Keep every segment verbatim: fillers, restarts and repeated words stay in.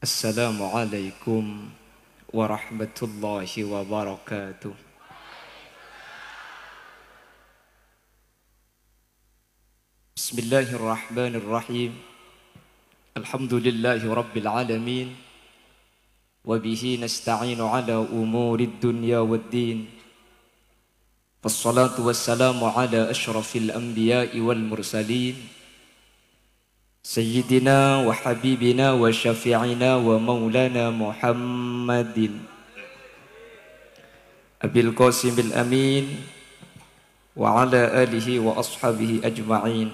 Assalamualaikum warahmatullahi wabarakatuh. Bismillahirrahmanirrahim. Alhamdulillahi rabbil alamin. Wa bihi nasta'inu ala umurid dunya waddin. Wassalatu wassalamu ala asyrafil anbiya'i wal mursalin. Sayyidina wa habibina wa syafi'ina wa maulana Muhammadin Abil Qasimil Amin wa ala alihi wa ashabihi ajma'in.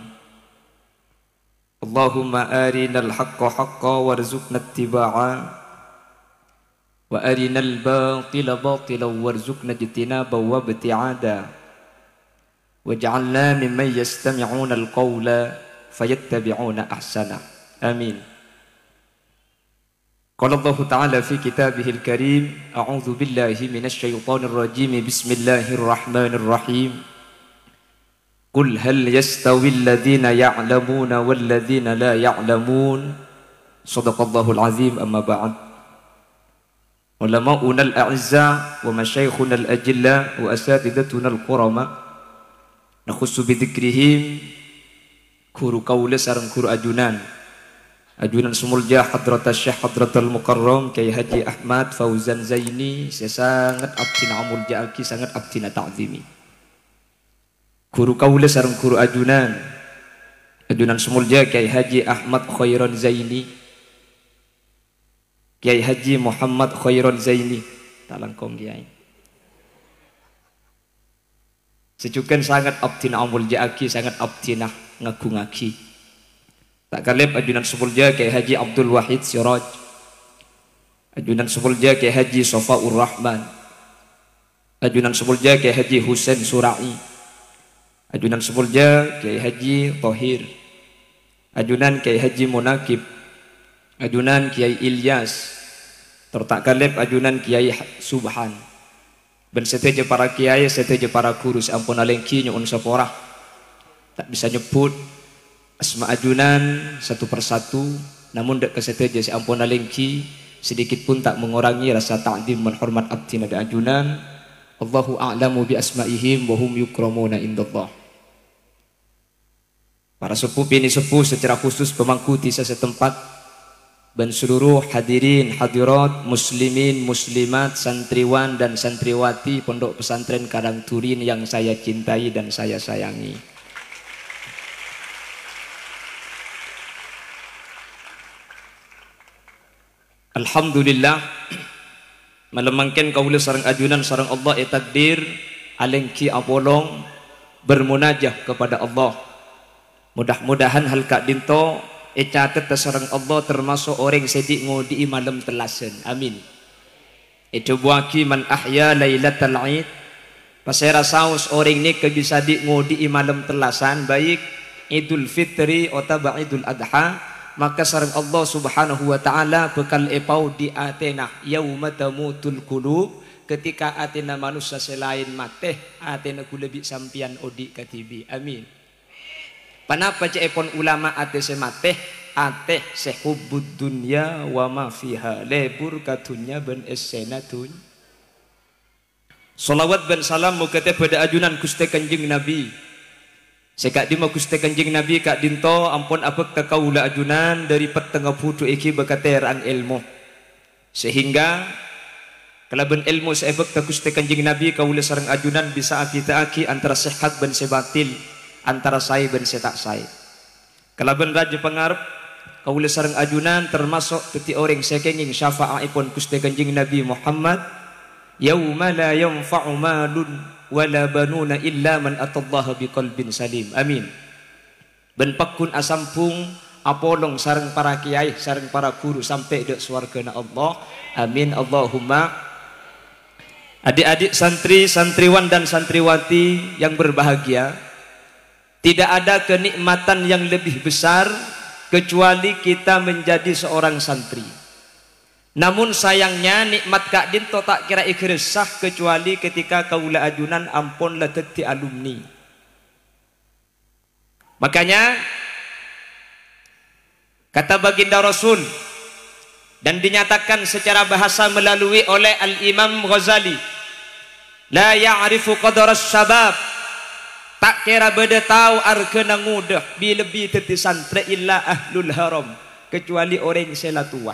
Allahumma arinal haqqa haqqa warzuqna ittiba'a, wa arinal batila batila warzuqna ijtinaba wa ibti'ada. Waj'alna mimman yastami'unal qawla fayattabi'una ahsana. Amin. Qala Allahu ta'ala fi kitabihil karim, a'udzu billahi minasy syaithanir rajim. Bismillahirrahmanirrahim. Qul hal yastawil ladzina ya'lamuna wal ladzina la ya'lamun. Shadaqallahul azim, amma ba'd. Ulama'unal a'izza wa masyayikhunal ajilla wa asatidatunal kurama. Nakhussu bidzikrihim ghuru kaulâ sareng ghuru ajunan. Ajunan sè molja Hadratas Syekh Hadratal Mukarram Kyai Haji Ahmad Fauzan Zaini sè sanget abdhina amolja'aghi, sanget abdhina ta'zimi. Ghuru kaulâ sareng ghuru ajunan. Ajunan sè molja Kyai Haji Ahmad Khairon Zaini. Kyai Haji Muhammad Khairon Zaini. Ta' langkong, Kyai. Sè jhughân sanget abdhina amolja'aghi, sanget abdhina ngagungaghi. Ta' kalèp ajunan sè molja Kyai Haji Abdul Wahid Siraj. Ajunan sè molja Kyai Haji Sofaur Rahman. Ajunan sè molja Kyai Haji Husain Sura'i. Ajunan sè molja Kyai Haji Thohir. Ajunan Kyai Haji Munakib. Ajunan Kyai Ilyas. Tor ta' kalèp ajunan Kyai Ha-, Subhan. Bân sadhâjâ para kyai, sadhâjâ para ghuru sè ampon alèngghi nyo'on sapora. Ta' bisa nyebbhut asma ajunan satu per satu, namong dâ' ka sadhâjâ sè ampon alèngghi, sedikit pun ta' mengurangi rasa ta'zim bân hormat abdhina dâ' ajunan. Allahu a'lamu bi asma'ihim wa hum yukramuna indallah. Para seppo binè seppo, secara khusus pemangku dhisa setempat, bân seluruh hadirin hadirat, muslimin muslimat, santriwan dan santriwati Pondok Pesantren Karangdurin yang saya cintai dan saya sayangi. Alhamdulillah, malem mangkèn kaulâ sareng ajunan sareng Allah ètakdir alèngghi apolong bermunajah kepada Allah. Mudah-mudahan hal ka'dinto ècatet sareng Allah termaso' orèng sè ghi' ngodhi'i malem tellasan. Amin. Èdhâbuwaghi, "Man ahya lailatal Id," pasèra saos orèng nèka bisa ghi' ngodhi'i malem tellasan, baik Idul Fitri otabâ Idul Adha, maka sareng Allah Subhanahu wa Ta'ala bhâkal èpaodhi atèna, "Yauma tamutul qulub," ketika atèna manossa sè laèn matè, atèna kaulâ bi' sampèyan odhi' kadhibi'. Amin. Ponapa ca'èpon ulama atè sè matè? Atè sè hubbud dunya wa ma fiha, lebur ka dhunnya bân èssèna dhunnya. Shalawat bân salam moghâ tèbâ dâ' ajunan Ghustè Kanjeng Nabi. Sè ka'dimma Ghustè Kanjeng Nabi ka'dinto ampon abhâkta kaulâ ajunan dâri pettengnga budhu èghibâ katèra'an èlmo. Sehingga kalabân èlmo sè èbhâkta Ghustè Kanjeng Nabi, kaulâ sareng ajunan bisa abhidhâ'aghi antara sèhat bân sè batil, antara saè bân sè ta' saè. Kalabân rajâ pangarep, kaulâ sareng ajunan termaso' dhâddhi orèng sè kèngèng syafa'aèpon Ghustè Kanjeng Nabi Muhammad, "Yauma la yanfa'u malun wa la banuna illa man atallaha biqalbin salim." Amin. Bân pagghun asambhung apolong sareng para kèyaè, sareng para ghuru sampè' dâ' sowarghâna Allah. Amin, Allahumma. Adik-adik santri, santriwan, dan santriwati yang berbahagia, tidak ada kenikmatan yang lebih besar kecuali kita menjadi seorang santri. Namun sayangnya, nikmat ka'dinto ta' kèra èghârâssa kecuali ketika kaulâ ajunan ampon la dhâddhi alumni. Makanya, kata baginda Rasul, Dan dinyatakan secara bahasa melalui oleh Al-Imam Ghazali, "La ya'rifu qadaras syabab." Ta' kèra bâdâ tao arghâna ngodâ bi-, lebbi dhâddhi santrè illa ahlul haram, kecuali orèng sè la towa.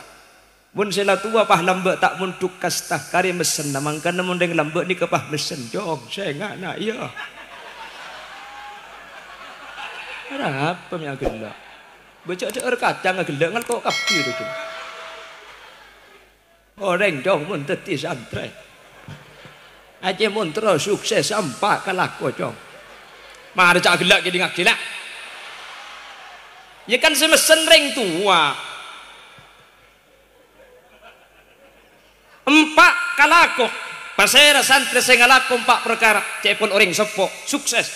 Mon sè la towa pas lambâ' ta' mondhuk kasta, karè messen, mangkana mon rèng lambâ' nèka pas messen, "Cong, sènga'na, iyâ." Arapa mè' aghellâ'? Bâca' dhâ'âr kacang aghellâ' ngalto' kabbhi, to, Cong. Orèng, Cong, mon dhâddhi santrè, ajjhâ' mon terro sukses, empa' kalako, Cong. Mara ca' ghellâ' kèdingngaghi, la. Iyâ kan sè messen rèng towa. Empa' kalako. Pasèra santrè sè ngalako empa' parkara? Ca'èpon orèng seppo, sukses.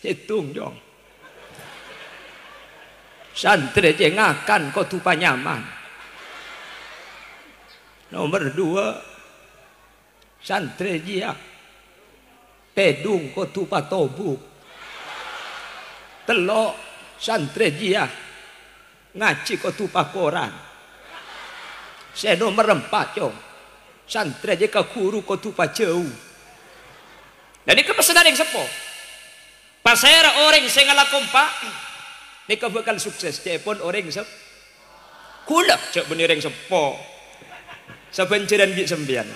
Sèttong, Cong. Santrè jiyâ ngakan kodhu panyaman. Nomer dua, santrè jiyâ tèdung kodhu patobuk. Tello', santrè jiyâ ngajhi kodhu pakoran. Sè nomer empa', Cong, santrè jiyâ ka ghuru kodhu pajâu. Lah, nèka pessenna rèng seppo. Pasèra orèng sè ngalako empa', nèka bhâkal sukses, ca'èpon orèng sep-, Kaulâ jhâ' bânnè rèng seppo. Sabhânjhârân bi' sampèyan.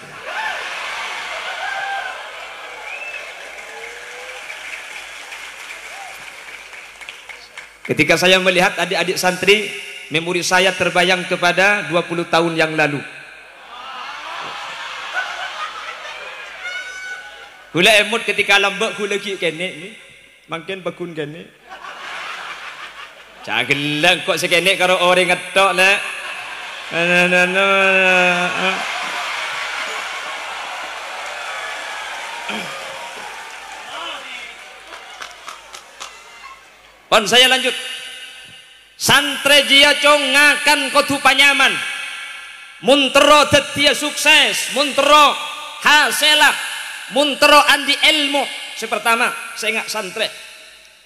Ketika saya melihat adik-adik santri, memori saya terbayang kepada dua puluh tahun yang lalu. Kaulâ èmot ketika lambâ' kaulâ ghi' kènè', nè. Mangkèn pagghun kènè'. Ca' ghellâ' engko' sè kènè' karo orèng ngettok, Lè'. Pon saya lanjut. Santrè jiyâ, Cong, ngakan kodhu panyaman. Mon terro dhâddhiyâ sukses, mon terro hasèlla, mon terro andi' èlmo. Sè partama, sènga' santrè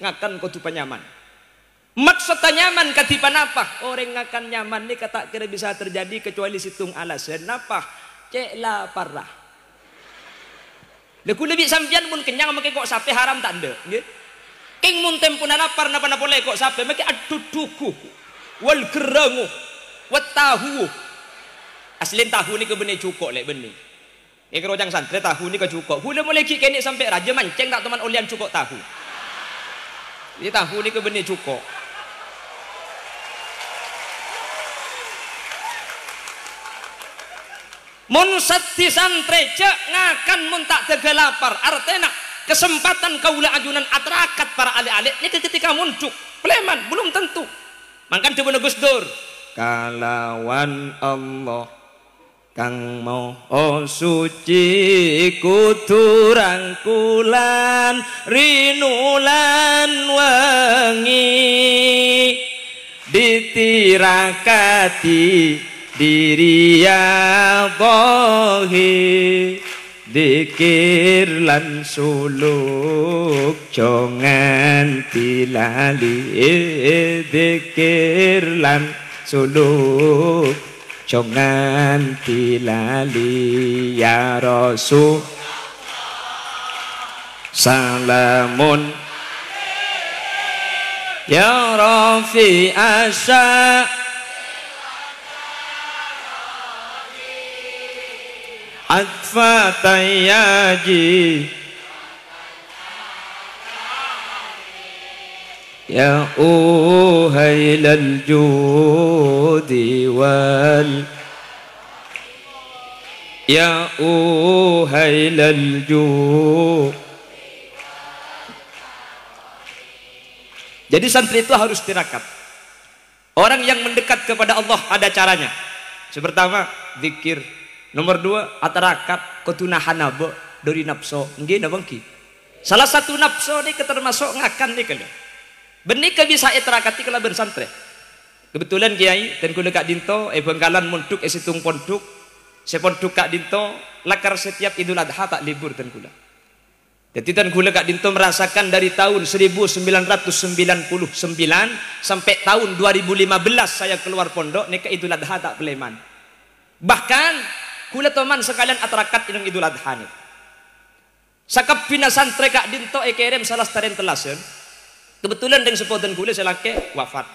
ngakan kodhu panyaman. Maksodda nyaman kadhi ponapa? Orèng ngakan nyaman nèka ta' kèra bisa terjadi kecuali sèttong alasan. Napa? Cè' laparra. Lha, kaulâ bi' sampèyan mon kennyang makè ko' sapè haram ta' endâ', ngghi? Kèng mon tempona lapar napa-napa polè ko' sapè makè adhudhugu, wal gerrangu, wat tahu. Aslèn tahu nèka bânnè jhuko', Lè', bânnè. È kerocang santrè tahu nèka jhuko'. Kaulâ molaè ghi' kènè' sampè' rajâ mancèng ta' toman ollèyan jhuko' tahu. Iyâ, tahu nèka bânnè jhuko'. Mon dhâddhi santrè jhâ' ngakan mon ta' dâgâ lapar, artèna kasempadhân kaulâ ajunan atarakat para alè'-alè' nèka ketika mondhuk, palèman, belum tentu. Mangkana dhâbuna Gus Dur, "Kalawan Allah Kang Maha Suci kodhu rangkulan rinolan wengi, ditirakati di riyadhahi, dzikir lan suluk jhâ' nganti lali, dzikir lan suluk jhâ' nganti lali, ya Rasul. Salamun ya Rafi Asya. Atfa tayyaji." Ya uhailal judi wal, ya uhailal ju-. Jadi santri itu harus tirakat. Orang yang mendekat kepada Allah ada caranya. Sè partama, dzikir. Nomor dua, atarakat, kodhu nahan abâ' dhâri napso. Ngghi napa ngghi? Salah satu napso nèka termasuk ngakan nèka lho. Bân nèka bisa ètarakati kalabân santrè. Kebetulan Kèyaè, dân kaulâ ka'dinto è Bhângkalan mondhuk è sèttong pondhuk. Sè pondhuk ka'dinto lakar setiap Idul Adha ta' libur dân kaulâ. Dhâddhi, dân kaulâ ka'dinto merasakan dari tahun seribu sembilan ratus sembilan puluh sembilan sampai tahun dua ribu lima belas saya keluar pondok, nèka Idul Adha ta' palèman. Bahkan, kaulâ toman sakalèyan atarakat è neng Idul Adha nèka. Sakabbhina santrè ka'dinto èkèrèm salastarèn tellasan. Kebetulan rèng seppo dân kaulâ sè lakè' wafat.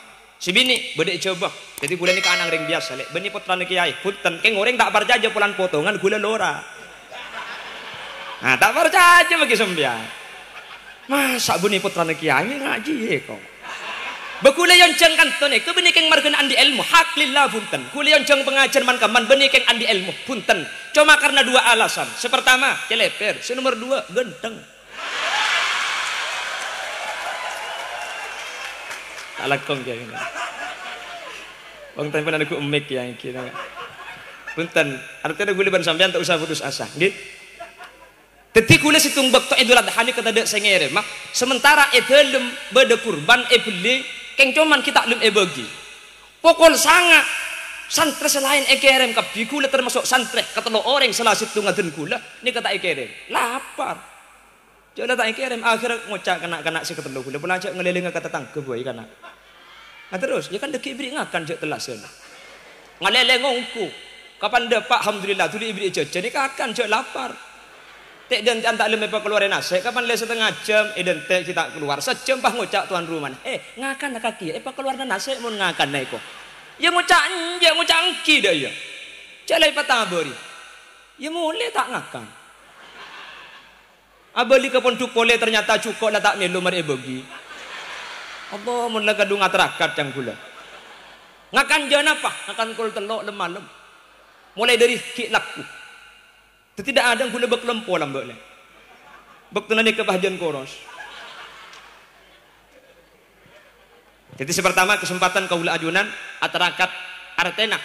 Sè binè' bâdâ è Jhâbâ. Dhâddhi kaulâ nèka ana' rèng biyasa, lè'. Bânnè pottrana kèyaè, bhunten, kèng orèng ta' parcajâ polana potongan kaulâ lora. Nah, ta' parcajâ bâgi sampèyan. Masa' bânnè pottrana kèyaè ngajhi, kok? Bâ kaulâ èyonjhâng kanto nèka bânnè kèng marghâna andi' èlmo, hak lillah bhunten. Kaulâ èyonjhâng pangajhiyân man-kamman bânnè kèng andi' èlmo, bhunten. Coma karena dua alasan. Sè partama, cèlèpèr. Sè nomer dua, ghântheng. Ta' langkong, Kèyaè. Wong tempèna ghu' mik, Kèyaè, ghi. Bhunten, artèna kaulâ bân sampèyan ta' osa putus asa, ngghi? Dhâddhi kaulâ sèttong bâkto Idul Adha nèka tadâ' sè ngèrèma, sementara è dâlem bâdâ kurban èbellè, kèng coman ghi' ta' lem èbâgi. Pokol sanga', santrè sè laèn èkèrèm kabbhi, kaulâ tamaso' santrè katello orèng sala sèttongnga dân kaulâ nèka ta' èkèrèm. Lapar. Jhâ' la ta' èkèrèm, akhèrra ngoca' kana'-kana' sè katello kaulâ, "Pola jhâ' ngalèlènga ka tatangghâ, bhâi, kana'." Nah, terros, ya kan dhâggi' èbèrri' ngakan jhâ' tellasan. Ngalèlèng ongghu. Kapan dâpa', alhamdulillah, dhuli èbèrri' jhâjhân, èkakan jhâ' lapar. Tè'-dântè'an ta' lem èpakalowara nasè', kapan lè satengnga jhâm, èdântè' ghi' ta' kalowar. Sajhâm pas ngoca' towan romana, "Eh, ngakanna kakè, èpakalowarana nasè' mon ngakanna èko." Ya ngoca' enjâ', ngoca' ènggi dâ' iyâ. Jhâ' la èpatabâri. Ya molè ta' ngakan. Abâli ka pondhuk polè, ternyata jhuko' la ta' mèlo marè èbâgi. Allah, mon la kadhung atarakat ca'na kaulâ. Ngakan jhâ' napa? Ngakan kol tello' lem-malem. Molaè dâri ghi' lagghu. Dhâddhi dâ' adâ' kaulâ bâk lempo lambâ' lè. Bâktona nèka pas jhân koros. Dhâddhi, sè partama, kasempadhân kaulâ ajunan atarakat, artèna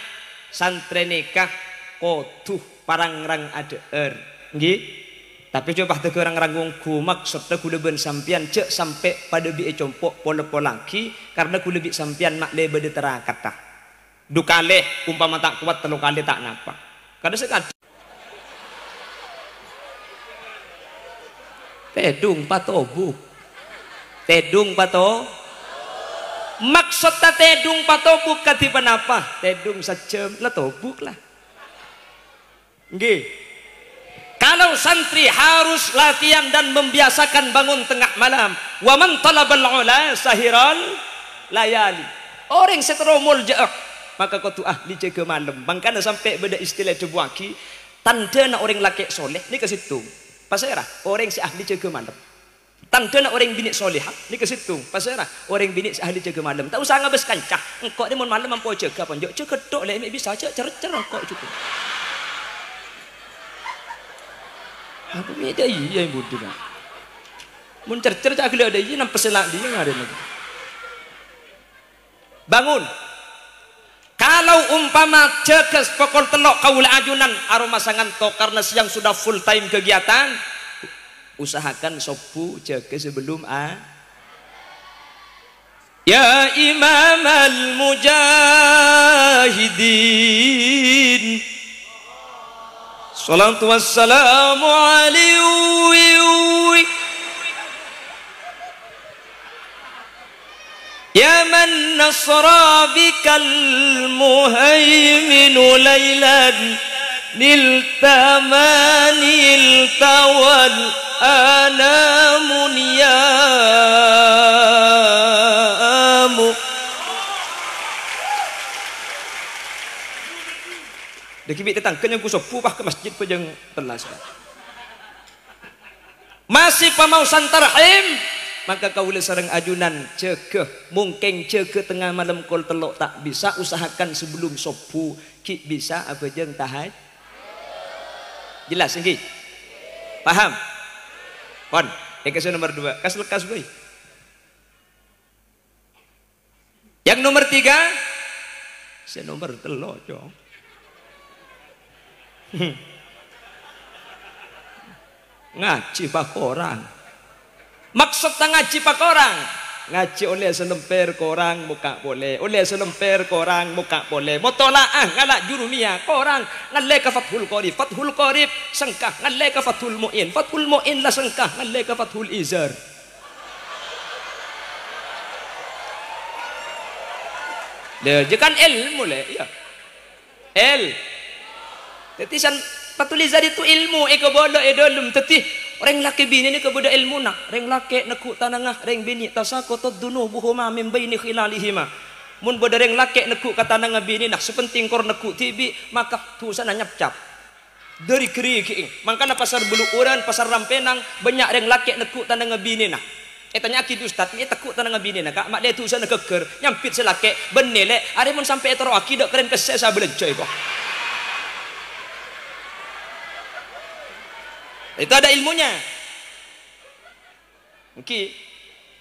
santrè nèka kodhu parangrang adhâ'âr, ngghi? Tapè jhâ' pas dâgâ rang-rang ongghu, maksoddhâ kaulâ bân sampèyan jhâ' sampè' padâ bi' è compo' pol-pollaghi, karna kaulâ bi' sampèyan ma' lè bâdâ tarakatta. Du kalè, ompama ta' kowat, tello kalè ta' napa. Kadhâ' sakadhâ'. Tèdung patobuk. Tèdung pato-, Maksoddhâ tèdung patobuk kadhi ponapa? Tèdung sajhâm la tobuk la. Ngghi. Kalau santri harus latihan dan membiasakan bangun tengah malam. "Wa man talabal ula sahiral layali." Orèng sè terro moljâ'â, maka kodhu ahli jâgâ malem. Mangkana sampè' bâdâ istilah èdhâbuwâghi, tandhâna orèng lakè' soleh nèka sèttong. Pasèra? Orèng sè ahli jâgâ malem. Tandhâna orèng binè' soleha nèka sèttong. Pasèra? Orèng binè' sè ahli jâgâ malem. Ta' osa ngabâs kanca. Engko' rè mon malem ampo jâgâ apa enjâ'? Jâgâ tho' lè, mè' bisa jâ' cèr-cèr engko' jhuko'. Aku mè' dâ' iyâ, budi, Pak. Mon cèr-cèr ca' ghellâ' dâ' iyâ, nampes la diyâ ngarèna. Bangun. Kalau umpama jâgâ pokol tello' kaulâ ajunan aromasa nganto karna sèyang sudah full time kegiatan, usahakan sobbhu jâgâ sebelum a-, Ya Imamal Mujahidin, shalatu wassalamu alaihi. Ya man nasra bikal muhaiminu lailan, nilta ma nilta wal anamu niyamu. Dâgghi' bi' tatangghâ nyangghu sobbhu, pas ka masjid bhâjâng tellas. Masih pamaosan tarhim, maka kaulâ sareng ajunan jâgâ, mongkèng jâgâ tengnga malem kol tello' ta' bisa, usahakan sebelum sobbhu ghi' bisa abhâjâng tahaj-, jelas, ènggi? Paham? Pon, èkasè nomer dua, kas-lekkas bhâi. Yang nomor tiga, sè nomer tello', Cong. Ngajhi pakorang. Maksodda ngajhi pakorang? Ngajhi ollè salèmpèr korang mokka' polè, ollè salèmpèr korang mokka' polè. Motola'ah ngala' Jurumiyah korang, ngallè ka Fathul Qorib, Fathul Qorib sengka, ngallè ka Fathul Mu'in, Fathul Mu'in la sengka, ngallè ka Fathul Izar. Lha, jâ' kan èlmo, lè', iyâ. Èl-, Dhâddhi san-, Fathul Izar itu ilmu èkabâlâ è dâlem. Dhâddhi, rèng lakè' binè nèka bâdâ ilmuna. Rèng lakè' neggu' tanangnga rèng binè', "Tasaqatat dzunubuhuma min baini khilalihima." Mon bâdâ rèng lakè' neggu' ka tanangnga binèna, sè penting kor neggu' dhibi', maka dhusana nyapcap. Dâri ghârighi'eng. Mangkana pasar Bulu'uran, pasar Rampènang, bânnya' rèng lakè' neggu' tanangnga binèna. Ètanya'aghi bi' ustad, "Mè' èteggu' tanangnga binèna, Ka'? Ma' lè dhusana ghâggâr." Nyambit sè lakè', "Bânnè, Lè', arè mon sampè' ètoro'aghi dâ' kerrèng pèssè sabâlânjâ èko." Itu ada ilmunya. Ènggi.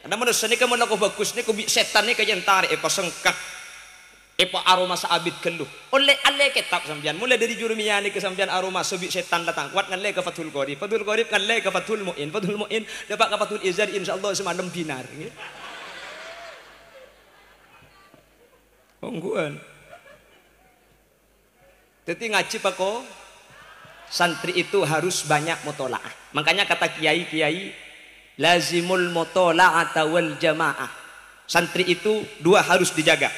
Karna manossa nèka mon lako bhâghus nèko bi' sètan nèka èntarè, èpasengka. Èpaaromasa abit ghâllu. Ollè allè kètab sampèyan. Molaè dâri Jurumiyah nèka sampèyan aromasa bi' sètan la ta' kowat ngallè ka Fathul Qorib. Fathul Qorib ngallè ka Fathul Mu'in. Fathul Mu'in dâpa' ka Fathul Izar, insyaallah samalem binar. Ngghi. Ongghuwân. Dhâddhi ngajhi pako-, santri itu harus banyak mutola'ah. Makanya kata kiai-kiai, "Lazimul mutola'ata wal jamaah." Santri itu dua harus dijaga.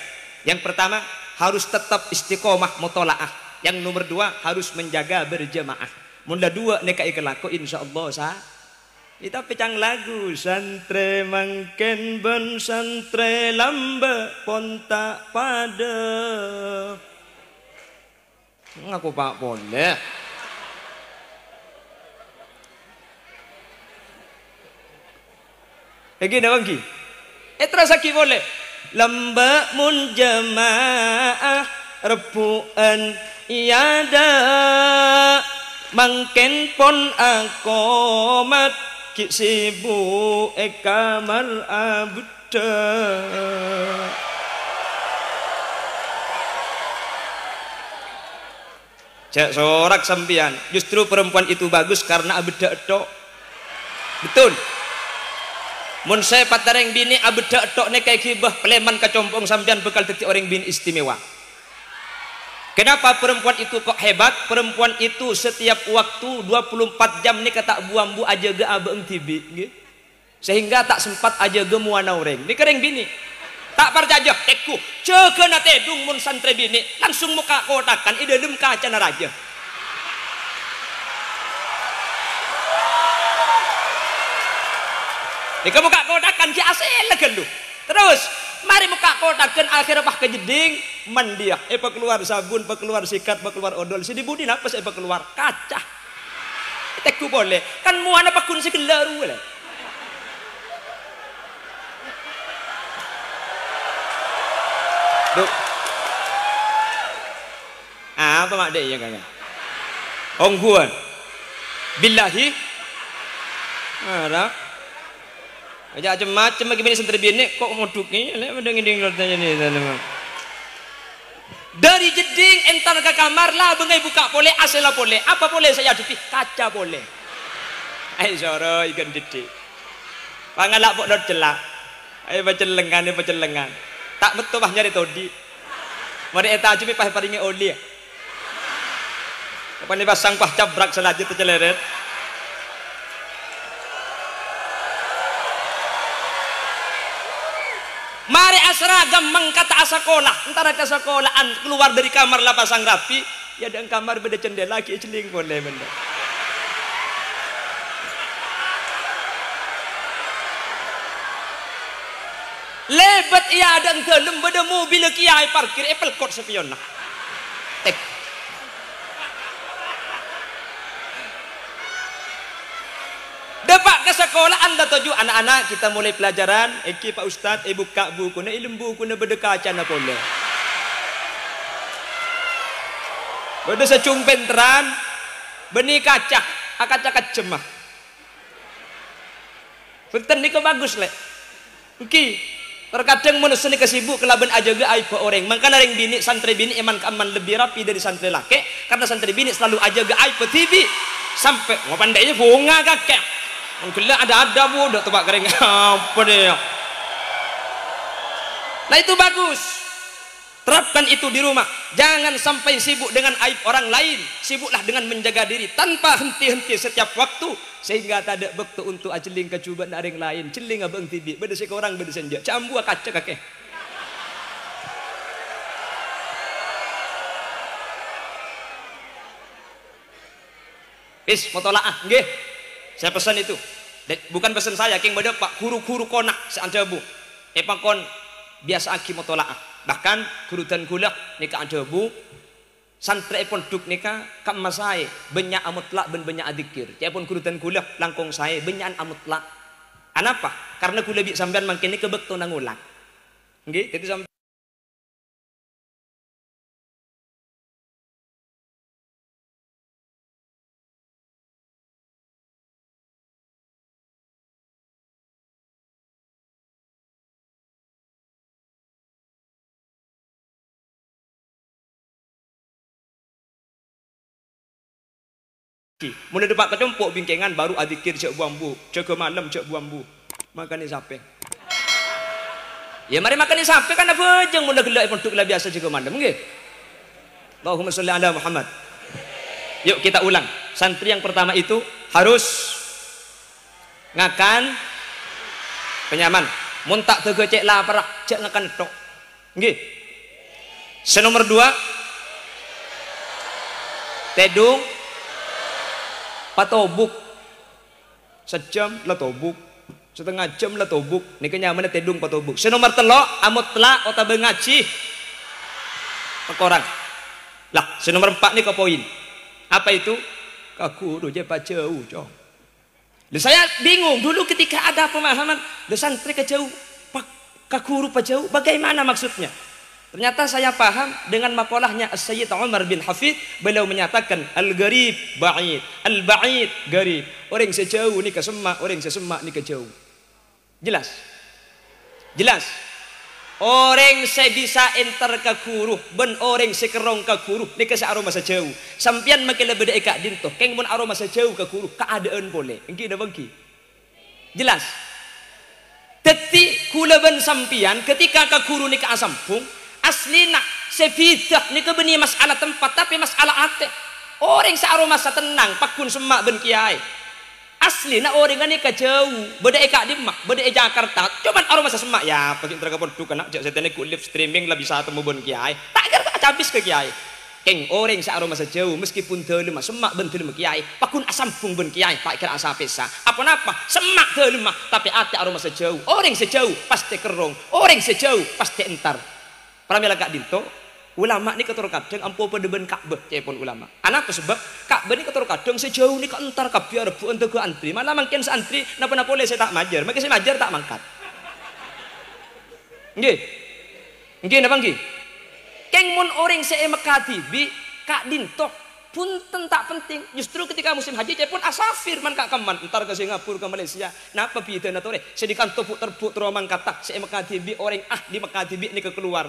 Yang pertama, harus tetap istiqomah mutola'ah. Yang nomor dua, harus menjaga berjamaah. Mon la dua nèka èkalako, insyaallah sa-, Tapè ca'na lagu, "Santrè mangkèn bân santrè lambâ' pon ta' padâ." Ngaku pa' polè. Ènggi napa ènggi? Èterrossaghi polè. Lambâ' mon jamaah rebbhu'ân iyâ dâ', mangkèn pon akomat ghi' sibu' è kamar abeddhâ'. Jhâ' sorak sampèyan, justru perempuan itu bagus karena abeddhâ' ètto'. Betul. Mon sè patarèng binè' abeddhâ' ètto' nèka èghibâ, palèman ka compo'na sampèyan bhâkal dhâddhi orèng binè' istimewa. Kenapa perempuan itu kok hebat? Perempuan itu setiap waktu dua puluh empat jam nèka ta' bu-ambu ajâgâ abâ'na dhibi', ngghi. Sehingga ta' sempat ajâgâ mowana orèng. Nèka rèng binè'. Ta' parcajâ, tèngghu. Jâgâna tèdung mon santrè binè', langsung mokka' kotthakan è dâlem kacana rajâ. Nèka mokka' kotthakan ghi' asèlla ghâllu. Terros, marè mokka' kotthakan, akhèrra pas ka jeddhing, mandiya, èpakalowar sabun, pakalowar sikat, pakalowar odol. Sè dhi-budhi napa sè èpakalowar? Kaca. Tèngghu polè. Kan mowana pagghun sè ghellâ' rowa, Lè'. Duh. Apa ma' dâ' iyâ, Kang? Ongghuwân. Billahi. Ara. Ajâ' cem-macem lagi binè' santrè binè', kok ngodhuk ngènè, Lè', padâ ngèdhing lor tanya ni, tanya. Dâri jeddhing entar ka kamar, labângnga èbukka' polè, asèlla polè. Apa polè sè èadhebbhi? Kaca polè. Ayo, soro ikan jeddhing. Pangala' po' lor cella'. Ayo, pacellengan, ayo, pacellengan. Ta' metto pas nyarè todhi'. Marè ètajemmi pas èparèngè olè. Apa ni pasang pas cabrak salajut tacalèrèt. Marè asragam mangkata asakola, entara ka sakola'an, kalowar dâri kamar la pasang rapi, è adâ'na kamar bâdâ cendèla ghi' èjhelling polè, bendher. Lèbât è adâ'na dâlem bâdâ mobilla kèya èparkir, èpelkot sapèyonna. Tek. Dâpa' ka sakola'an la toju', "Ana'-ana', kita mulai pelajaran." "Èngghi, Pak Ustad." Èbukka' bukuna, è dâlem bukuna bâdâ kacana polè. Bâdâ sajhung pènterran, bânnè kaca, akaca kajjemma. Bhunten, nèko bagus, Lè'. Èngghi, terkadang manossa nèka sibuk kalabân ajâgâ aèbbhâ orèng. Mangkana rèng binè', santrè binè' è man-ka'emman lebbi rapi dâri santrè lakè', karna santrè binè' salalu ajâgâ aèbbhâ dhibi'. Sampè' ngopandhâ'iyâ bhunga kakè. Mon ghellâ' ada-ada, Bu, dâ' topa' kerrèng. Apa dâ' iyâ? Nah, itu bagus. Terapkan itu di rumah. Jangan sampai sibuk dengan aib orang lain. Sibuklah dengan menjaga diri tanpa henti-henti setiap waktu, sehingga tadâ' bâkto untuk ajhelling ka jhubâ'na orèng laèn. Jhelling abâ'na dhibi', bâdâ sè korang, bâdâ sè enjâ'. Cambuwâ kaca kakè. Wis, motola'ah, ngghi. Saya pesan itu. Dan bukan pesan saya, kèng bâdâ, Pak, ghuru-ghuru kona' sè adhâbu, èpakon biyasa'aghi motola'ah. Bahkan ghuru dân ghulâ nèka adhâbu, santrè è pondhuk nèka ka'imma saè, bânnya' amotlak bân bânnya' adzikir. Ca'èpon ghuru dân ghulâ langkong saè, bânnya'an amotlak. Anapa? Karna ghulâ bi' sampèyan mangkèn nèka bâktona ngolak. Ngghi, dhâddhi samp- Mon la dâpa' ka compo' bingkèngan, bhuru adzikir jhâ' bu-ambu, jâgâ malem jhâ' bu-ambu. Makanè sapè? Ya, marè makanè sapè kan abhâjâng, mon la ghellâ' è pondhuk la biyasa jâgâ malem, ngghi? Allahumma sholli ala Muhammad. Yuk, kita ulang. Santri yang pertama itu harus ngakan penyaman. Mon ta' dâgâ cè' laparra, jhâ' ngakan tok. Ngghi. Sè nomer dua, tèdung patobuk. Sajâm la tobuk. Satengnga jâm la tobuk. Nèka nyamana tèdung patobuk. Sè nomer tello', amotlak otabâ ngajhi. Pakorang. Lah, sè nomer empa' nèka poin. Apa itu? Ka ghuru jhâ' pajhâu, Cong. Loh, saya bingung dulu ketika ada pemahaman, "Loh, santrè kajhâu, pa-, ka ghuru pajhâu, bagaimana maksudnya?" Ternyata saya paham dengan makolahnya As-Sayyid Umar bin Hafid, beliau menyatakan, "Al-gharib ba'id, al-ba'id gharib." Orèng sè jhâu nèka semma', orèng sè semma' nèka jhâu. Jelas? Jelas? Orèng sè bisa entar ka ghuru bân orèng sè kerrong ka ghuru nèka sè aromasa jhâu. Sampèyan mangkèn la bâdâ è ka'dinto, kèng mon aromasa jhâu ka ghuru, kaadâ'ân polè. Èngghi napa èngghi? Jelas? Dhâddhi, ghulâ bân sampèyan ketika ka ghuru nèka asambhung, aslina sè bhidhâ nèka bânnè mas'ala tempat, tapè mas'ala atè. Orèng sè aromasa tennang, pagghun semma' bân kèyaè. Aslina orèngnga nèka jhâu, bâdâ è ka'dimma, bâdâ è Jakarta, coma aromasa semma', ya, apa ghi' entar ka pondhuk, na', jhâ' sètèna ghu live streaming la bisa temmo bân kèyaè. Ta' kèra ta' acabis ka kèyaè. Kèng orèng sè aromasa jhâu, meskipun dâlemma semma' bân dâlemma kèyaè, pagghun asambhung bân kèyaè, ta' kèra asapèsa. Aponapa? Semma' dâlemma, tapè atè aromasa jhâu. Orèng sè jhâu, pastè kerrong. Orèng sè jhâu, pastè entar. Pramèla ka'dinto, ulama nèka tor kadhâng ampo padâ bân Ka'bah, ca'èpon ulama. Anapa sabâb? Ka'bah nèka tor kadhâng sè jhâu nèka entar kabbhi arebbhu'ân dâgâ antri. Malah mangkèn sè antri napa-napa polè sè ta' majâr. Mangkèn sè majâr ta' mangkat. Ngghi. Ngghi napa ngghi? Kèng mon orèng sè è Mekka dhibi' ka'dinto, bhunten ta' penting. Justru ketika musim haji, ca'èpon asafir man-ka'kamman, entar ka Singapura, ka Malaysia. Napa bhidhâna torè? Sè è kanto bu'-terbu' terro mangkatta, sè è Mekka dhibi' orèng ahli Mekka dhibi' nèka kalowar.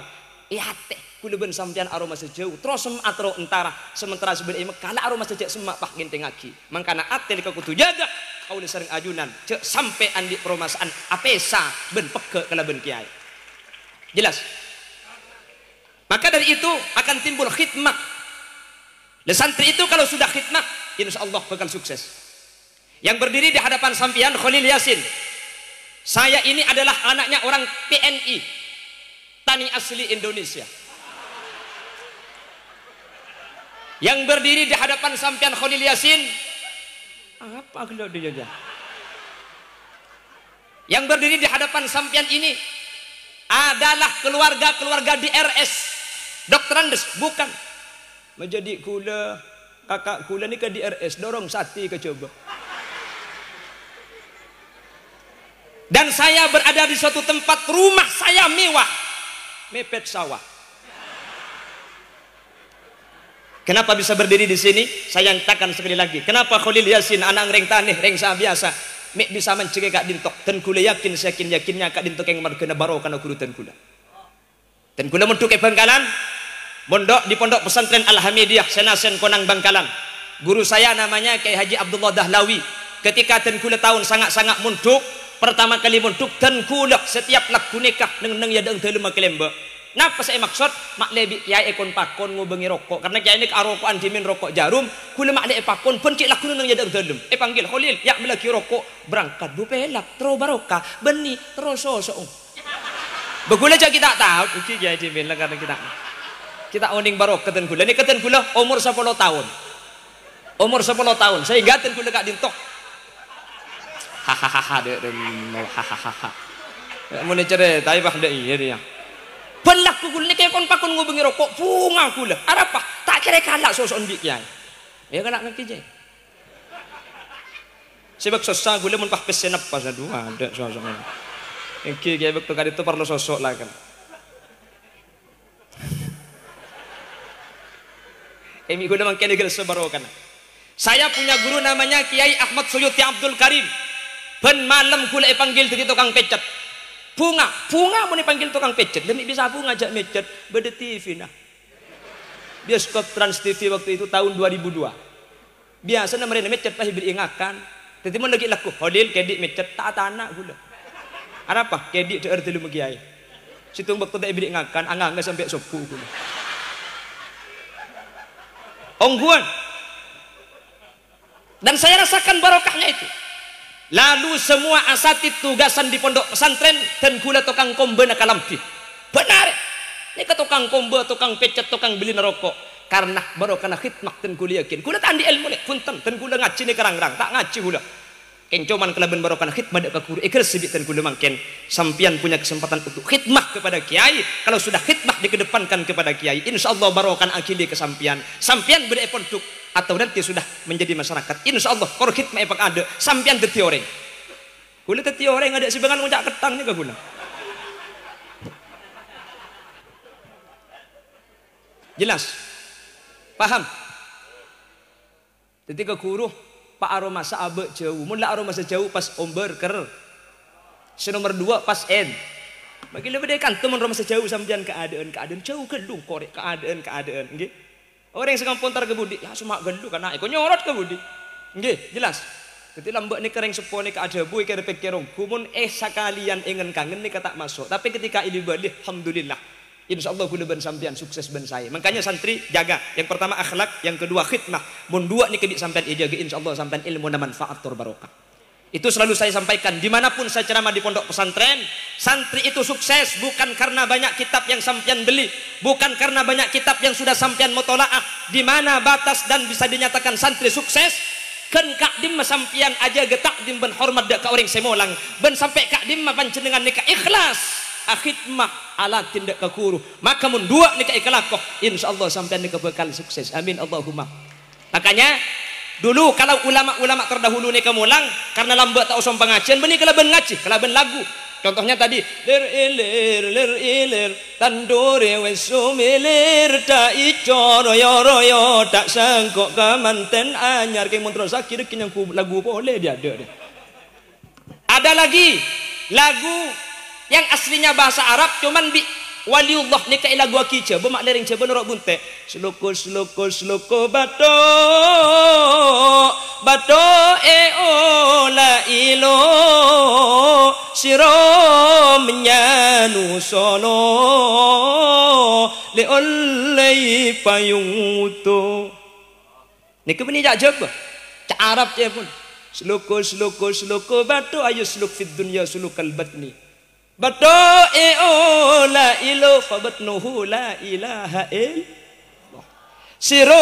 È atè, ghulâ bân sampèyan aromasa jhâu, terro semma'a terro entara, sementara sè bâdâ è Mekka la aromasa jhâ' semma' pas ngènthèngngaghi. Mangkana atè nèka kodhu jâgâ, kaulâ sareng ajunan, jhâ' sampè' andi' paromasaan apèsa bân pegghâ' kalabân kèyaè. Jelas? Maka dari itu akan timbul khidmah. Lah, santri itu kalau sudah khidmah, insya Allah bakal sukses. Yang berdiri di hadapan sampeyan Kholil Yasin. Saya ini adalah anaknya orang P N I, Tani Asli Indonesia. Yang berdiri di hadapan sampeyan Kholil Yasin, apa gelo dia, ya? Yang berdiri di hadapan sampeyan ini adalah keluarga-keluarga D R S, Dokter Andes, bukan. Menjadi ghulâ, kaka' ghulâ nèka D R S, dorong satè ka Jhâbâ. Dan saya berada di suatu tempat, rumah saya mewah, mepet sawah. Kenapa bisa berdiri di sini? Saya nyatakan sekali lagi, kenapa Kholil Yasin, ana' rèng tanè, rèng sè biyasa, mè' bisa manjhengngè ka'dinto? Dan ghulâ yakin, sayakin-yakinnya, ka'dinto kèng marghâna barokana ghuru dân ghulâ. Dan ghulâ mondhuk è Bangkalan, mondhuk di Pondok Pesantren Al-Hamidiyah Senasen Konang Bangkalan. Guru saya namanya Kiai Haji Abdullah Dahlawi. Ketika dân ghulâ taon sanga'-sanga' mondhuk, pertama kali mondhuk, dân ghulâ setiap lagghu nèka neng-enneng è adâ'na dâlemma kalèmbâ. Napa sè èmaksod? Ma'lè bi' kèyaè èkon-pakon ngobângè roko', karna kèyaè nèka aroko'an dhimèn roko' jarum, ghulâ ma'lè èpakon, bân cè' lagghu neng è adâ'na dâlem. Èpanggil, "Kholil, ya' mellèaghi roko'." Berangkat bu pèlak, terro barokah, bânnè, terro soso'ong. Bâ ghulâ jhâ' ghi' ta' tao, èngghi kèyaè dhimèn la karna ghi' ta', ghi' ta' onèng barokah dân ghulâ. Nèka dân ghulâ omor sapolo taon. Omor sapolo taon, sehingga ten kaulâ ka'dinto. Hahaha, dek, dek, hahaha. Mon ècarètaè, pas dek iyâ, iyâ. Bân lagghu kaulâ nèka kon-pakon ngobângè roko', bhunga kaulâ. Arapa? Ta' kèra èkala' soso'na bi' kèyaè. Iyâ, kala' kakè, jâ. Sè bâk sossa kaulâ mon pas pèssè nèppa, adhu, adâ' soso'na. Èngghi, kèyaè bâkto ka'dinto parlo soso' la, kan. Kèng bi' kaulâ mangkèn èghâlâssa barokana. Saya punya guru namanya Kiai Ahmad Suyuti Abdul Karim. Bân malem kaulâ èpanggil dhâddhi tokang pècet. Bhunga, bhunga mon èpanggil tokang pècet. Lha mè' bisa bhunga jhâ' mècet, bâdâ T V-na. Bioskop Trans T V waktu itu tahun dua ribu dua. Biyasana marèna mècet pas èberri'i ngakan. Dhâddhi mon lagghi' lagghu, "Holil, kèdhi' mècet," ta' atana kaulâ. Arapa? Kèdhi' dhâ'âr dhâlem kèyaè. Sèttong bâkto ta' èberri' ngakan, anganga sampè' sobbhu kaulâ. Ongghuwân. Dan saya rasakan barokahnya itu. Lalu semua asatid tugasan di pondok pesantren dan kaulâ tokang kombâna kalambhi. Bhender. Nèka tokang kombâ, tokang pècet, tokang bellina roko'. Karna barokana khidmah dan kaulâ yakin. Kaulâ ta' andi' èlmo, lè', bhunten, dan kaulâ ngajhi nèka rang-rang, ta' ngajhi kaulâ. Kèng coma kalabân barokana khidmah dâ' ka ghuru, èghâlâssa bi' dan kaulâ mangkèn. Sampèyan punya kesempatan untuk khidmah kepada kiai. Kalau sudah khidmah dikedepankan kepada kiai, insyaallah barokana aghili ka sampèyan. Sampèyan bâdâ è pondhuk atau nanti sudah menjadi masyarakat, insyaallah kor khidmah èpakaadâ', sampèyan dhâddhi orèng. Kaulâ dhâddhi orèng adâ' sè bângal ngoca' ketthang nèka kaulâ. Jelas? Paham? Dhâddhi ka ghuru, pas aromasa abâ' jhâu. Mon la aromasa jhâu pas ombâr ker. Sè nomer duwâ' pas en. Bâgi la bâdâ è kanto mon aromasa jhâu sampèyan kaadâ'ân-kaadâ'ân jhâu ghâllu korè' kaadâ'ân-kaadâ'ân, ngghi. Orèng sè ngampon entar ka budi, ya soma' ghâllu kana' èkonyorot ka budi. Ngghi, jelas. Dhâddhi lambâ' nèka rèng seppo nèka adhâbu èkèr-pèkkèr ongghu mon è sakalèyan èngen-kangen nèka ta' maso'. Tapè ketika èlibâli, alhamdulillah. Insyaallah kaulâ bân sampèyan sukses bân saè. Makanya santri jaga. Yang pertama akhlak, yang kedua khidmah. Mon duwâ' nèka bi' sampèyan èjâgâ, insyaallah sampèyan èlmona manfaat tor barokah. Itu selalu saya sampaikan. Dimanapun saya ceramah di pondok pesantren, santri itu sukses bukan karena banyak kitab yang sampèyan beli, bukan karena banyak kitab yang sudah sampèyan mutola'ah. Di mana batas dan bisa dinyatakan santri sukses? Ghân ka'dimma sampèyan ajâgâ ta'dim bân hormat dâ' ka orèng sè molang, bân sampè' ka'dimma panjhennengngan nèka ikhlas akhidmah aladhin dâ' ka ghuru. Maka mon duwâ' nèka èkalako, insyaallah sampèyan nèka bhâkal sukses. Amin, Allahumma. Makanya, dulu kalau ulama-ulama terdahulu nèka molang, karena lambâ' ta' osom pangajiyân, bânnè kalabân ngajhi, kalabân lagu. Contohnya tadi, "Lir-ilir, lir-ilir, tandurè wes sumilir, ta' ico royo-royo, ta' sengko' kamantèn anyar." Kèng mon terrossaghi, rèng nyanggu lagu polè, dhi-adâ', dhi. Ada lagi lagu yang aslinya bahasa Arab, cuman bi' waliullah nèka èlaguwaghi Jhâbâ, ma' lèrèng Jhâbâ noro' bunte'. Sloko, sloko, sloko, bathok, bathok, e, o, la, ilo, siro, menyanu, solo, le, ollei, payung, wuto. Nèka bânnè ca' Jhâbâ. Ca' Arab ca'èpon. Sloko, sloko, sloko, bathok, ayo sluk fid dunya sulukal batni. Bathok, e, o, la, ilo, fa batnuhu la ilaha illallah. Siro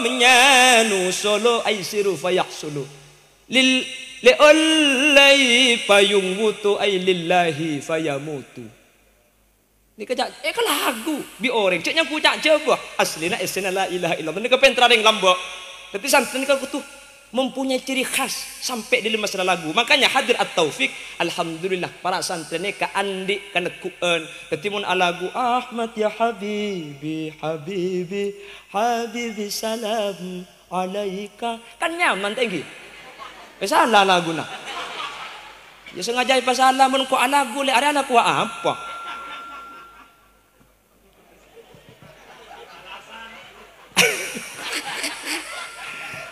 menyanu solo, ai siru fayahsulu. Lil, le, ollei, payung, wuto, ai lillahi fayamutu. Nèka ca', e, kalagu bi' orèng, cè' nyanggu ca' Jhâbâ. Aslina essèna la ilaha illallah. Nèka pènterra rèng lambâ'. Dhâddhi santrè nèka kodhu mempunyai ciri khas sampè' dâlem masalah lagu. Makanya hadir At-Taufik, alhamdulillah, para santrè nèka andi' kaneggu'ân. Dhâddhi mon alagu, "Ahmad ya habibi, habibi, habibi salam alaika." Kan nyaman, ta' ènggi? Eh, sala laguna. Ya, sengaja èpasala, mon ko' alagu, lè', arè alagu apa?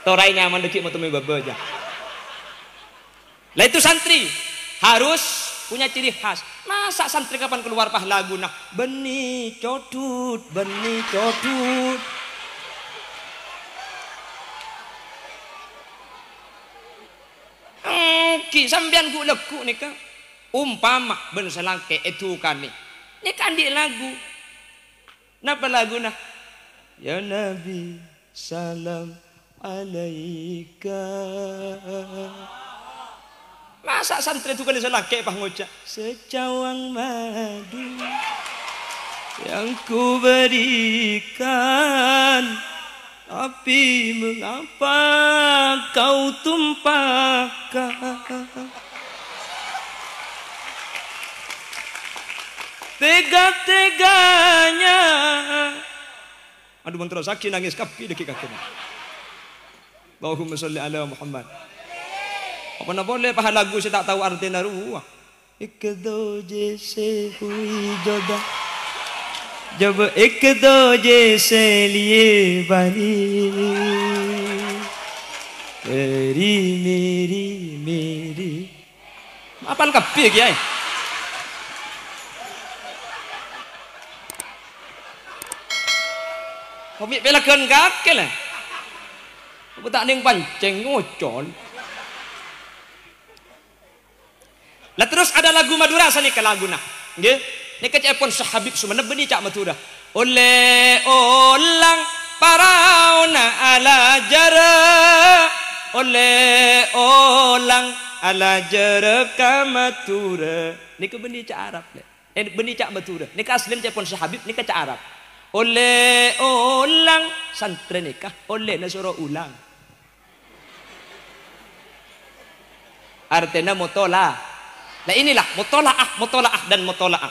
Toraè nyaman dâgghi' matemmo bâbâ jâ. Lah, itu santri harus punya ciri khas. Masa' santri kapan keluar pas laguna, "Bânnè codhut, bânnè codhut." Ènggi, sampèyan ghu-lagghu nèka, umpama bân salangkè èdhukanè, nèka andi' lagu. Napa laguna? Ya Nabi, salam alaika. Masa' santrè dhu kalè sè lakè' pas ngoca', "Secawang madu yang kuberikan, tapi mengapa kau tumpahkan?" Tega-teganya. Adu, mon terrosaghi nangès kabbhi dhâggi' kakè. Allahumma sholli ala Muhammad. Apa napa polè pas lagu sè ta' tao artèna rowa? Ek duje se hui juda. Jab ek duje se liye bani. Teri meri meri. Apal kabbhi, Kèyaè. Kok mè' pèlagân kakè, lè? Apa ta' nèng pancèng ngocol? Lah, terus ada lagu Madura sanèka laguna. Ngghi. Nèka ca'èpon Syekh Habib Sumenep bânnè ca' Madura. Olle olang paraona alajârâ, olle olang alajârâ ka Madhurâ. Nèka bânnè ca' Arab, lè. Eh, bânnè ca' Madhurâ. Nèka aslina ca'èpon Syekh Habib, nèka ca' Arab. Olle olang, santrè nèka, ollèna soro ulang. Artèna motola. Nah, inilah motolaah, motolaah, dan motolaah.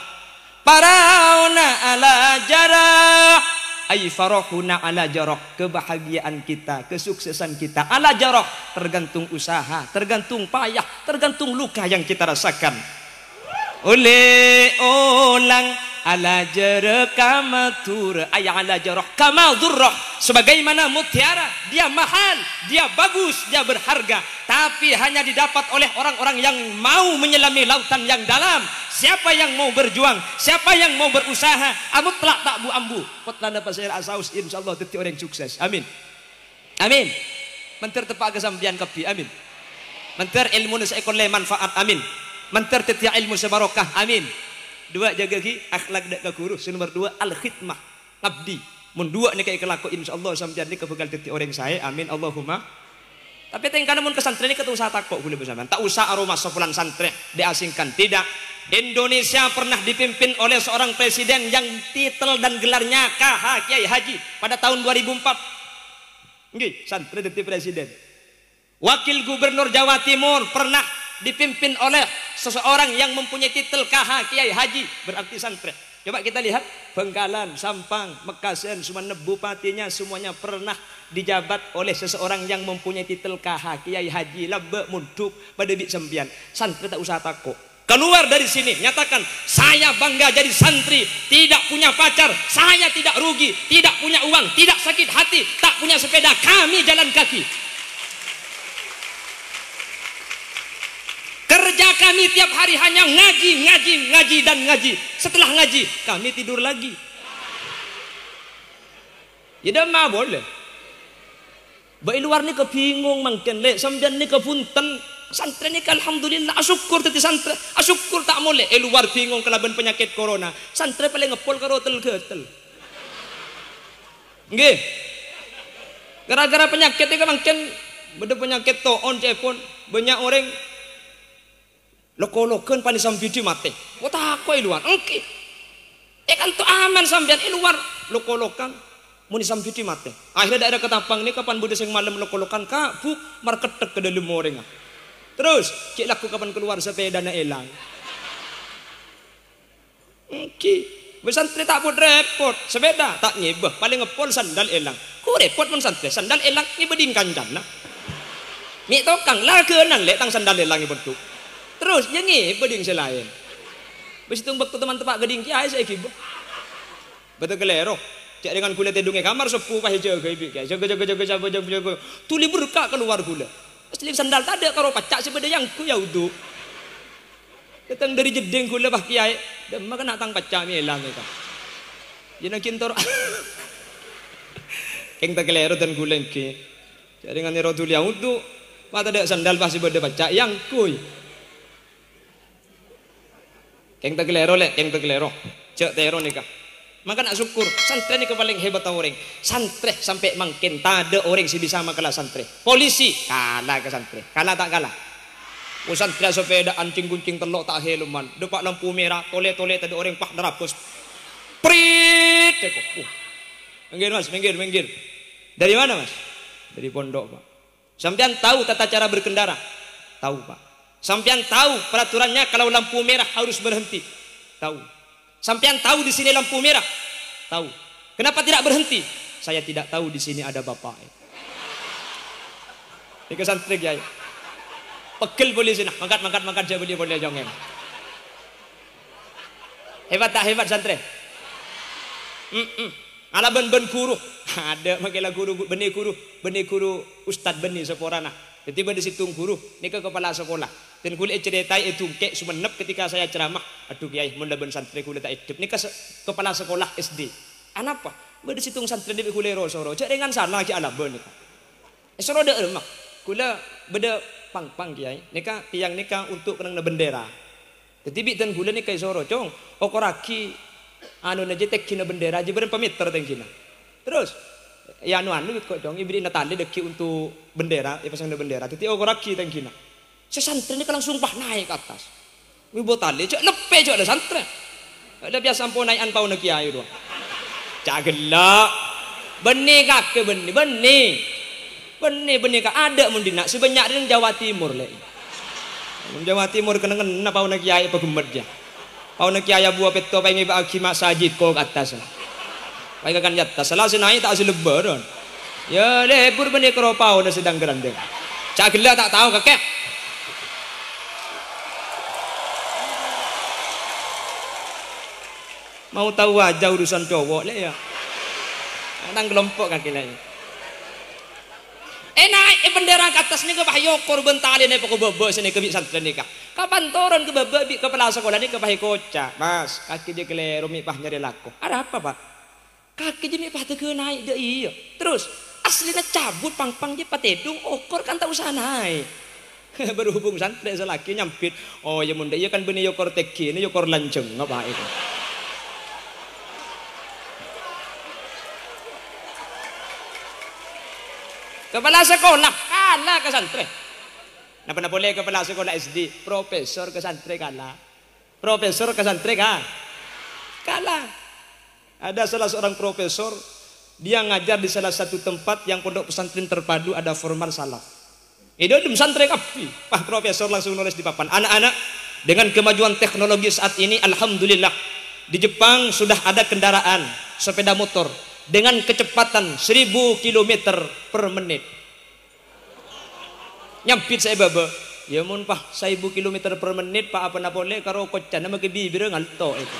Paraona ala jarah, ay farahuna ala jarah. Kebahagiaan kita, kesuksesan kita ala jarah, tergantung usaha, tergantung payah, tergantung luka yang kita rasakan. Olle olang alajârâ ka Madhurâ, ay alajârâ ka Madhurâ. Sebagaimana mutiara, dia mahal, dia bagus, dia berharga. Tapi hanya didapat oleh orang-orang yang mau menyelami lautan yang dalam. Siapa yang mau berjuang, siapa yang mau berusaha, amutlak ta' bu-ambu. Potlana pasèra asaos, insyaallah dhâddhi orèng sukses. Amin. Amin. Mandhâr teppa'a ka sampèyan kabbhi. Amin. Mandhâr èlmona sè èkollè manfaat. Amin. Mandhâr dhâddhiyâ èlmo sè barokah. Amin. Duwâ', jâgâ'aghi akhlak dâ' ka ghuru. Sè nomer duwâ', al-khidmah. Ngabdi. Mon duwâ' nèka èkalako, insyaallah sampèyan nèka bhâkal dhâddhi orèng saè. Amin. Allahumma. Tapè tèngkana mon ka santrè nèka ta' osa tako' ghulâ bân sampèyan. Ta' osa aromasa polana santrè, diasingkan. Tidak. Indonesia pernah dipimpin oleh seorang presiden yang titel dan gelarnya K H Kiai Haji pada tahun dua ribu empat. Ngghi, santrè dhâddhi presiden. Wakil Gubernur Jawa Timur pernah dipimpin oleh seseorang yang mempunyai titel K H Kiai Haji, berarti santrè. Coba kita lihat, Bangkalan, Sampang, Mekkasân, Sumenep, bupatinya semuanya pernah dijabat oleh seseorang yang mempunyai titel K H Kiai Haji, lambâ' mondhuk padâ bi' sampèyan. Santrè ta' osa tako'. Keluar dari sini, nyatakan, "Saya bangga jadi santri, tidak punya pacar, saya tidak rugi, tidak punya uang, tidak sakit hati, tak punya sepeda, kami jalan kaki." Kerja kami tiap hari hanya ngaji, ngaji, ngaji, dan ngaji. Setelah ngaji, kami tidur lagi. Ya, dâ' emma polè. Bâ' è lowar nèka bingung mangkèn, Lè'. Sampèyan nèka bhunten. Santrè nèka alhamdulillah, asokkor dhâddhi santrè. Asokkor ta' molè. È lowar bingung kalabân panyakèt corona. Santrè palèng ngeppol karo tel-ghâtel. Ngghi. Gara-gara panyakèt nèka mangkèn bâdâ panyakèt to'on ca'èpon. Bânnya' orèng Lok-ologhân pan èsambidhi matè. Wah, tako' è lowar. Ènggi. È kanto aman sampèyan, è lowar lok-ologhân. Mon èsambidhi matè. Akhirnya daerah Ketapang nèka pan bâdâ sè malem lok-ologhân, kabuk, markeddhek ka dâlem orèngnga. Terus, cè' lagghu kapan kalowar sapèdana èlang. Ènggi. Wis santrè ta' pot-rèpot, sapèda ta' ngèbâ, palèng ngeppol sandal èlang. Kok rèpot mon santrè, sandal èlang ngèbâ dhing kancana. Mè' tokang, laghânan, Lè', tang sandal èlang èbendhuk. Terros, yâ ngèbâ dhing sè laèn. Wis ètong bâkto teman teppa' ka dhing kèyaè sè èghibâ. Bâdâ kalèro. Cè' rèngan ghulâ tèdung è kamar, sepuh pas èjâgâ bi' kèyaè. Jâgâ, jâgâ, jâgâ, jâgâ, jâgâ, jâgâ. Dhuli berka' kalowar ghulâ. Pas lèng sandal tadâ' karo pacca' sè bâdâ èyangghuy, yâ, wudu. Dâteng dâri jeddhing ghulâ, "Wah, Kèyaè, dâ' emma kèna tang pacca' mè' èlang èka?" Jâ' nangkèn tor-, kèng takalèro dân ghulâ ènggi. Jâ' rèngan èro dhuli awudu, ma' tadâ' sandal pas sè bâdâ pacca' èyangghuy. Kèng takalèro, Lè', kèng takalèro. Jâ' tèro nèka. Mangkana asokkor, santrè nèka palèng hebat orèng. Santrè sampè' mangkèn tadâ' orèng sè bisa makala santrè. Polisi, kala ka santrè. Kala ta' kala? Oh, santrè sepèdaan cèng-koncèng tello' ta' helman. Dâpa' lampu mèra, tolè-tolè tadâ' orèng, pas nerabâs. Prit! Èko. Uh. Minggir, Mas, minggir, minggir. Dari mana, Mas? Dari pondok, Pak. Sampèyan tahu tata cara berkendara? Tahu, Pak. Sampèyan tahu peraturannya kalau lampu merah harus berhenti? Tahu. Sampèyan tahu di sini lampu merah? Tahu. Kenapa tidak berhenti? Saya tidak tahu di sini ada bapak. Nèka santrè, Kyai. Pegghel polisi, nah, mangkat, mangkat, mangkat, jhâ' bâli polè, jhâ' ngèng. Hebat ta' hebat, santrè? Mm-mm. Alabân bân ghuru. Adâ' makè la ghuru, bânnè ghuru, bânnè ghuru ustad bânnè saporana. Dhâddhi bâdâ sèttong ghuru, nèka kepala sekolah. Dan ghulâ ècarètaè è Dungkè' Songennep ketika saya ceramah. "Adhu, Kyai, mon labân santrè ghulâ ta' èdhep." Nèka se-, kepala sekolah S D. Anapa? Bâdâ sèttong santrè bi' ghulâ èro-soro. Jhâ' rèngan sala ghi' alabân nèka. Èsoro dâ' remma. Ghulâ bâdâ pang-pang, Kyai. Nèka, tèyang nèka untuk kennengnganna bendera. Dhâddhi bi' dân ghulâ nèka èsoro, "Cong, okorraghi anona jiyâ, tèngghina bendera jiyâ bârâmpa mèter tèngghina." Terros, è anu-anu kok, Cong, èberri'na talè dâggi' untuk bendera, èpasangana bendera. Dhâddhi okorraghi tèngghina. Sè santrè nèka langsung pas naè' ka attas. Ngèbâ talè, jhâ' leppè, jhâ' la santrè. La biyasa ampon naè'an paona kèyaè rowa. Ca' ghellâ'. Bânnè kakè, bânnè, bânnè. Bânnè, bânnè ka adâ' mon dinna' sè bânnya' rèng Jawa Timur, lè'. Mon Jawa Timur kennengnganna paona kèyaè paghemmet, yâ. Paona kèyaè abuwâ pètto paèngè bâ'âghi ma' sajiko ka attas. Paèngè kan è attas, sala sè naè' ta' sè lebbârân. Yâ, lebur bânnè karo paona sè dâng-gherandâng. Ca' ghellâ' ta' tao, kakè. Mau tao ajâ urusan cowo', lè', yâ. Tang kelompo' kakè, lè'. È naè' è bendera ka attas nèka, pas èokor bân talèna èpoko bâbâ sè nèka bi' santrè nèka. Kapan toron ka bâbâ bi' kepala sekolah nèka pas èkoca', "Mas, kakè jiyâ kalèro mè' pas nyarè lako." "Ada apa, Pak?" "Kakè jiyâ mè' pas tèghâ naè' dâ' iyâ." Terros, asllina cabut pang-pang jiyâ patèdung, okor kan ta' osa naè'. Berhubung santrè salaghi nyambit, "Oh, yâ, mon dâ' iyâ kan bânnè èokor tèngghi, èokor lanjhâng apa itu?" Kepala sekolah kala ka santrè. Napa-napa polè kepala sekolah S D, profesor ka santrè kala. Profesor ka santrè ka-, kala. Ada salah seorang profesor, dia ngajar di salah satu tempat yang pondok pesantren terpadu ada formal salaf. È dâlem santrè kabbhi. Wah, profesor langsung nulis di papan. "Anak-anak, dengan kemajuan teknologi saat ini, alhamdulillah, di Jepang sudah ada kendaraan sepeda motor dengan kecepatan seribu kilometer per menit." Nyambit sè è bâbâ, "Yâ, mon pas saèbu kilometer per menit, Pak, apana polè karo koca'na makè bibirra ngalto'," èko.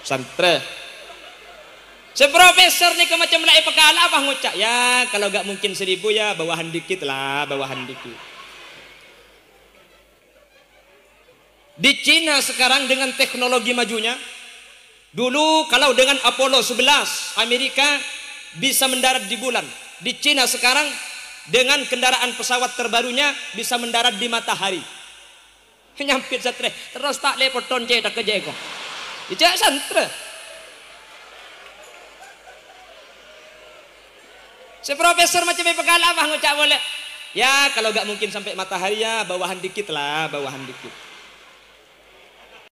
Santrè. Sè profesor nèka macem la èpakala, pas ngoca', "Ya, kalau nggak mungkin seribu, ya bawahan dikit lah, bawahan dikit." Di Cina sekarang dengan teknologi majunya, dulu kalau dengan Apollo sebelas Amerika bisa mendarat di bulan. Di Cina sekarang dengan kendaraan pesawat terbarunya bisa mendarat di matahari. Nyambit santrè, terros ta' lè' potton cèthagghâ jiyâ èko. Ijâ santrè. Sè profesor macem èpakala, pas ngoca' polè, "Ya, kalau nggak mungkin sampai matahari, ya bawahan dikit lah, bawahan dikit."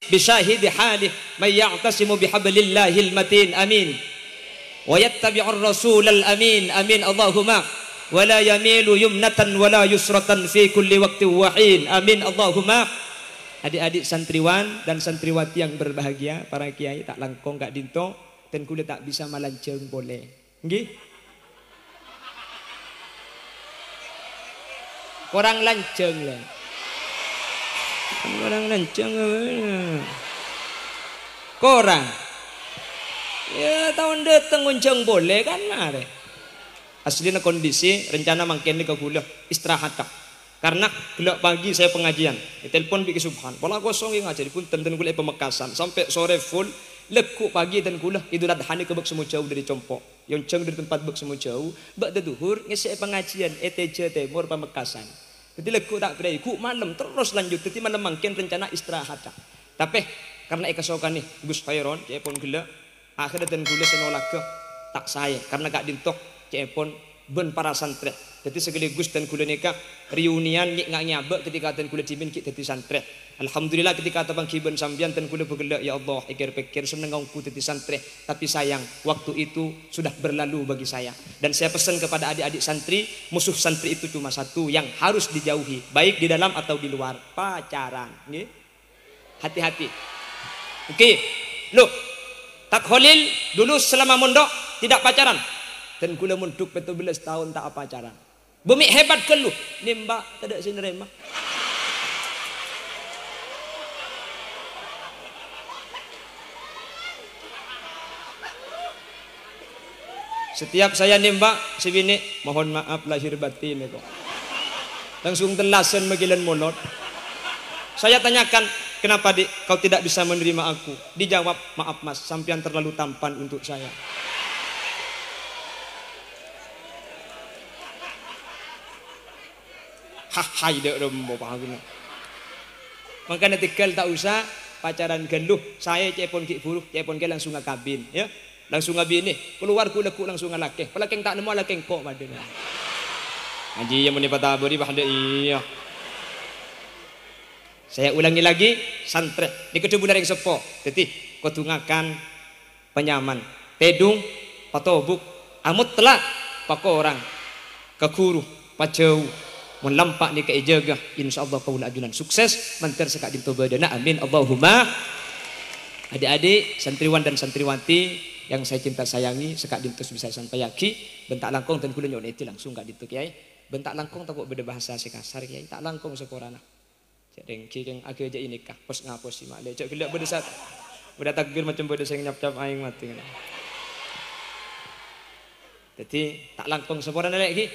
Bisyahidi halih, "Man ya'tasimu bihablillahil matin." Amin. "Wa yattabi'ur rasulal amin." Amin, Allahumma. "Wa la yamilu yumnatan wa la yusratan fi kulli waqtin wa hin." Amin, Allahumma. Adik-adik santriwan dan santriwati yang berbahagia, para kiai ta' langkong ka'dinto, dân ghulâ ta' bisa malanjhâng polè. Ngghi? Korang lanjhâng, lè'. Korang lanjhâng, eh. Korang. Yâ, taon dâteng ngonjhâng polè kan marè. Asllina kondisi rencana mangkèn nèka ghulâ istirahat, Kak. Karena gellâ' pagi saya pengajian. Ètelpon bi' Ki Subhan. Pola kosong ngajhâri, "Bhunten, dân ghulâ è Pamekasan. Sampè' sore full. Lagghu' pagi dân ghulâ Idul Adha nèka bâk sè mojhâu dâri compo'. Yonjhâng dâri tempat bâk sè mojhâu. Bâ'na dhuhur ngèssè'è pengajian è Teja Tèmor Pamekasan." Dâddhi lagghu' ta' berri', ghu' malem terros lanjut. Dâddhi malem mangkèn rencana istirahat, Kak. Tapè Karna èkasokanè Gus Khairon, ca'èpon ghellâ', akhèrra dân kaulâ sè nolak, ta' saè, karna ka'dinto ca'èpon bân para santrè. Dhâddhi, sekaligus dân kaulâ nèka reunian nyi'-, nga-, nyabâ' ketika dân kaulâ dhimèn ghi' dhâddhi santrè. Alhamdulillah, ketika tapangghi bân sampèyan, dân kaulâ bâghellâ', "Ya Allah, èkèr-pèkkèr sennengnga ongghu dhâddhi santrè. Tapi sayang, waktu itu sudah berlalu bagi saya. Dan saya pesan kepada adik-adik santri, musuh santri itu cuma satu yang harus dijauhi, baik di dalam atau di luar, pacaran." Ngghi? Hati-hati. Oke. Loh, Tad Kholil dulu selama mondok tidak pacaran. Dân kaulâ mondok pètto bellâs taon ta' pacaran. Bâ' mè' hebat ghâllu, nèmbhâk tadâ' sè narèma. Setiap saya nembak si bini, mohon maaf lahir batin, ya, kok. Langsung tellasan magilân molot. Saya tanyakan, "Kenapa, Dik, kau tidak bisa menerima aku?" Dijawab, "Maaf, Mas, sampean terlalu tampan untuk saya." Hahai, dek rombo pahaguna. Mangkana tegal ta' usa pacaran ghâllu. Saè ca'èpon ghi' buru, ca'èpon kè langsung akabin, ya. Langsung abinè, kalowar ghu-lagghu langsung alakè. Palakèng ta' nemmo alakè engko' padâna. Ngaji ya muni patabâri, bah, dek, iya. Saya ulangi lagi, santrè. Nèka dhâbuna rèng seppo. Dhâddhi, kodhu ngakan panyaman, tèdung, patobuk, amotlak, pakorang, ka ghuru, pajâu. Mon lampa nèka èjâgâ, insyaallah kaulâ ajunan sukses, mandhâr saka'dinto bâdâna. Amin, Allahumma. Adik-adik, santriwan dan santriwati yang saya cinta sayangi, saka'dinto sè bisa sampayaghi, bân ta' langkong dân kaulâ nyo'on èdhi langsung ka'dinto, Kèyaè. Bân ta' langkong tako' bâdâ bahasa sè kasar, Kèyaè. Ta' langkong saporana. Jhâ' dengki kèng aghâjâ'i nèka, pos-ngapos si ma'lè. Jhâ' ghellâ' bâdâ sat-, bâdâ takbir macem bâdâ sè nyap-cap aèng matè. Dhâddhi, ta' langkong saporana, Lè', ghi.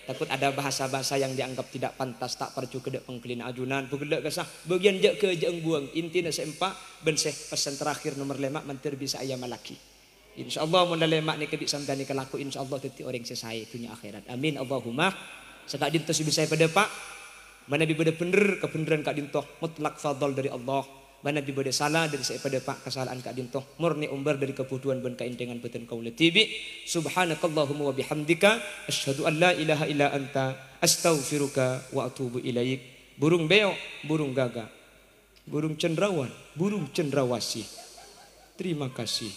Takut ada bahasa-bahasa yang dianggap tidak pantas, ta' parjhughâ dâ' pangghâlina ajunan, bâ ghellâ' kassa, bâgiyân jhâ' ghâjâ'âng buwâng. Intina sè empa', bân sè pesan terakhir nomer lèma', mandhâr bisa èamallaghi. Insyaallah, mon lalèma' nèka bi' sampèyan nèka lako, insyaallah dhâddhi orèng sè saè dhunnya akhèrat. Amin, Allahumma. Saka'dinto sè bisa èpadâpa', manabi bâdâ bhendher, kabhendherrân ka'dinto mutlak fadl dâri Allah. Manabi bâdâ sala dâri sè èpadâpa', kasala'an ka'dinto mornè ombâr dâri kabhudhuwân bân kaènthèngan bâdân kaulâ dhibi'. Subhanakallahumma wa bihamdika, asyhadu an la ilaha illa anta, astaghfiruka wa atubu ilaik. Burung beo, burung gaga. Burung cendrawan, burung cendrawasih. Terima kasih.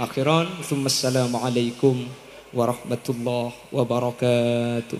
Akhiran, tsumma assalamualaikum warahmatullahi wabarakatuh.